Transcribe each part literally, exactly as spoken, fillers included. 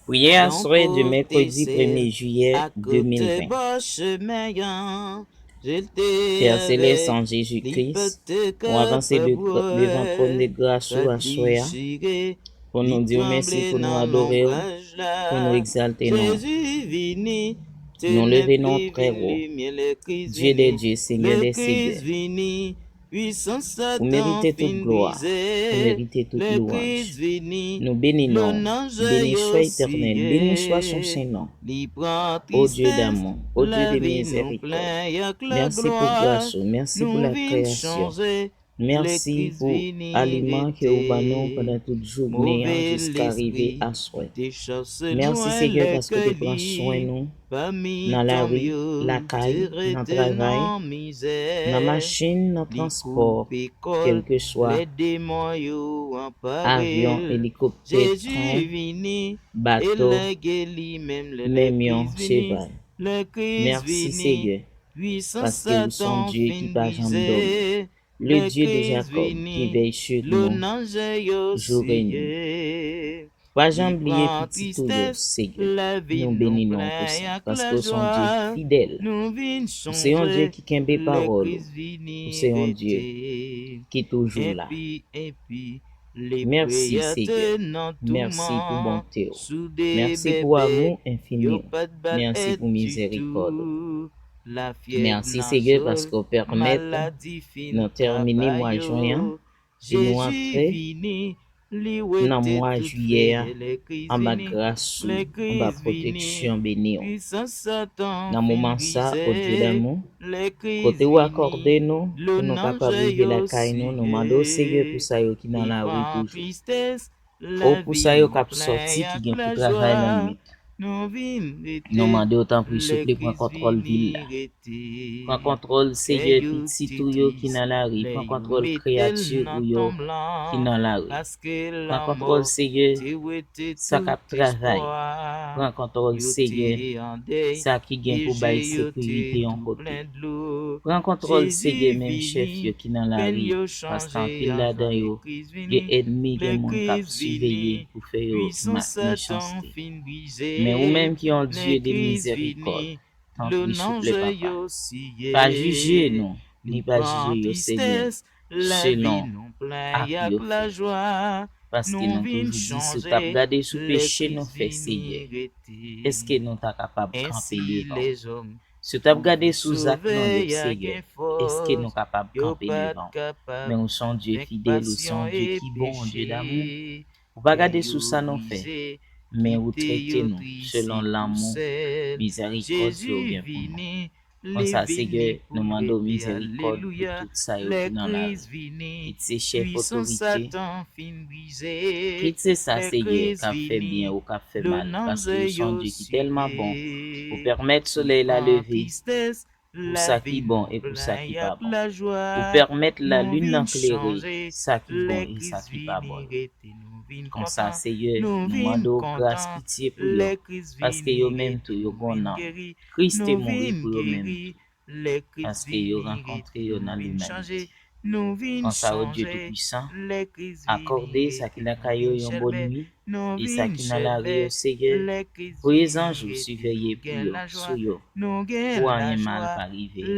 Priyè aswè di mèkredi premye jiyè de mil ven. Pè Selès, an Jezi Kris, nou avanse de-, devan twòn de gras ou aswè a, pou nou di w mèsi, pou nou adore w, pou nou egzalte non w. Nou leve non w trè wo. Dye dè dye, Senyè dè senyè. Ou merite tout glwa, ou merite tout louwanj. Nou beni non w, beni chwa etènèl, beni chwa son sen non. O Dye damou, o Dye de mizèrikòd, mèsi pou gras ou, mèsi pou la kreyasyon. Mèsi pou aliman ke ou ban nou pandan tout jounen an jiska rive aswè. Mèsi, Senyè, paske w te pran swen nou nan lari, lakay, nan travay, nan machin, nan transpò, kèlkeswa avyon, elikoptè, tren, bato, menm yon cheval. Mèsi, Senyè, paske ou se yon Dye ki pa janm dòmi. Le Dieu de Jacob, qui veille sur nous jour et nuit. Pa janm bliye pitit ou yo, Senyè. Nou beni non w pou sa, paske w se yon Dye fidèl. Ou se yon Dye ki kenbe pawòl ou. Ou se yon Dye ki toujou la. Mèsi, Senyè. Mèsi pou bonte w. Mèsi pou amou enfini w. Mèsi pou mizèrikòd ou. Mèsi, Senyè, paske w pèmèt nou tèmine mwa jen an e nou antre nan mwa jiyè a anba gras ou, anba pwoteksyon beni w. Nan moman sa, o Dye damou, kote w akòde nou pou nou kapab rive lakay nou, nou mande w, Senyè, pou sa yo ki nan lari toujou. O pou sa yo k ap sòti, ki gen pou travay lannwit. Nou mande w, tanpri, souple, pran kontwòl vil la. Pran kontwòl, Senyè, pitit ou yo ki nan lari. Pran kontwòl kreyati ou yo ki nan lari. Pran kontwòl, Senyè, sa k ap travay. Pran kontwòl, Senyè, sa ki gen pou bay sekirite yon kote. Pran kontwòl, Senyè, menm chèf yo ki nan lari, paske anpil ladan yo gen ènmi, gen moun k ap siveye pou fè yo ma-, mechanste. Men ou menm ki yon Dye de mizèrikòd, tanpri, souple, Papa, pa jije nou, ni pa jije yo, Senyè, selon ak yo fè. Paske nou toujou di, si w t ap gade sou peche nou fè, Senyè, èske nou ta kapab kanpe devan w? Si w t ap gade sou zak nou yo, Senyè, èske nou kapab kanpe devan w? Men ou se yon Dye fidèl, ou se yon Dye ki bon, yon Dye damou. Ou pa gade sou sa nou fè, men ou trete nou selon lanmou, mizèrikòd ke w gen pou nou. Konsa, Senyè, nou mande w mizèrikòd pou tout sa yo ki nan lari. Kit se chèf otorite, kit se sa, Senyè, k ap fè byen ou k ap fè mal, paske ou se yon Dye ki tèlman bon, ou pèmèt solèy la leve pou sa ki bon e pou sa ki pa bon. Ou pèmèt lalin nan klere sa ki bon e sa ki pa bon. Konsa, Senyè, nou mande w gras, pitye pou yo, paske yo menm tou, yo gen yon nanm. Kris te mouri pou yo menm tou, paske yo rankontre yo nan limanite. Konsa, o Dye Toupisan, akòde sa ki lakay yo yon bòn nwi, e sa ki nan lari yo, Senyè, voye zanj ou siveye pou yo, sou yo, pou anyen mal pa rive yo.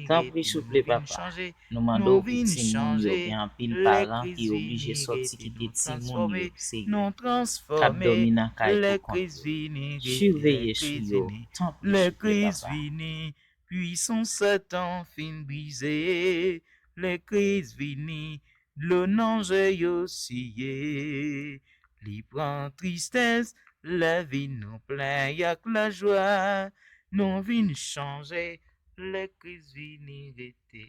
Tanpri, souple, Papa, nou mande w pou timoun yo, gen anpil paran ki oblije sòti kite timoun yo, Senyè, k ap dòmi nan kay pou kont yo. Siveye sou yo, tanpri, souple, Papa. Pwisans Satan fin brize, lè Kris vini, dlo nan je yo siye. Li pran tristès, lavi nou plen ak lajwa. Nou vin chanje, lè Kris vini rete.